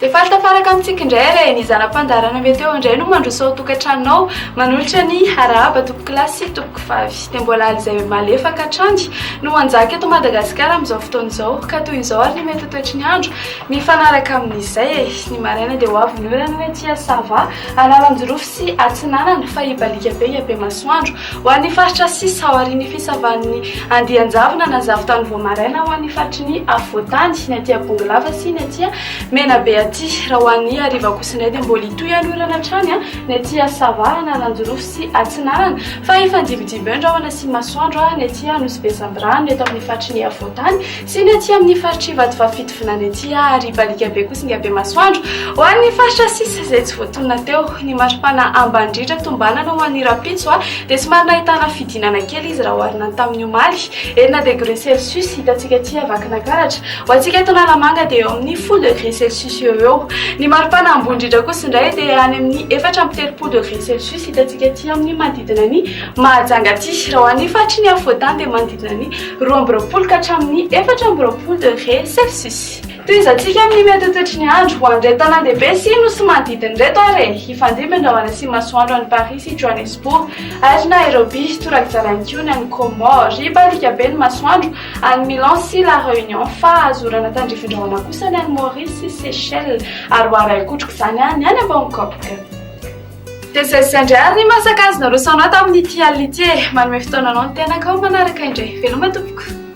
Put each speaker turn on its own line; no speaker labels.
Dia faly tafaraka amintsika indray ary e! Ny zana-pandaharana météo indray no mandroso ao an-tokantranonao, manolotra ny arahaba tompokolahy sy tompokovavy. Dia mbola izay malefaka hatrany no hanjaka eto Madagasikara amin'izao fotoana izao, ka toy izao ary ny mety ho toetry ny andro mifanaraka amin'izay e! Ny maraina dia ho avy ny orana ny aty Sava, Analanjirofo sy Atsinanana, fa hibaliaka be i Bemasoandro. Ho an'ny faritra sisa, aorian'ny fisavan'ny andian-javona na zavon-tany vao maraina ho an'ny faritry ny afovoan-tany, ny aty Bongolava sy ny aty Menabe aty. Raha ho an'ny hariva kosa indray dia mbola hitohy ihany orana hatrany ny aty Sava, Analanjirofo sy Atsinanana, fa hifandimbidimby eo ny rahona sy masoandro ny aty Nosy Be Sambirano, ny eto amin'ny faritry ny afovoan-tany sy ny aty amin'ny faritr'i Vatovavy Fitovinany aty ary Balika be koa singa be masoandro. Ho an'ny faritra sisa izay tsy voatonona teo, ny maripana ambany indrindra tombanana ho an'ny rahampitso dia somary nahitana fidinana kely izy raha oharina ny tamin'ny omaly, enina degre celsius hitantsika aty Vakinankaratra. Ho antsika eto Analamanga dia eo amin'ny folo degre celsius eo ho eo. Ny maripana ambony indrindra kosa indray dia any amin'ny 34 degre celsius hitantsika aty amin'ny manodidina ny Mahajanga aty. Raha ho an'ny faritry ny afovoan-tany dia manodidina ny 22 ka hatramin'ny 24 degré celsius. Tohizantsika amin'ny mety ho toetry ny andro ho an'ireto tanàn-dehibe sy nosy manodidina ireto ary e! Hifandimby ny rahona sy masoandro any Paris sy Johannesburg ary Nairobi, torak'izany ihany koa ny any Comores. Hibaliaka be ny masoandro any Milan sy La Réunion fa azo orana tandrifin-drahona kosa ny any Maurice sy Seychelles ary ho arahin-kotroka izany ny any Bangkok. Dia izay sy izay indray ary ny masaka azo naroso anao tamin'ity alina ity e! Manome fotoana anao ny tenako manaraka indray. Veloma tompoko!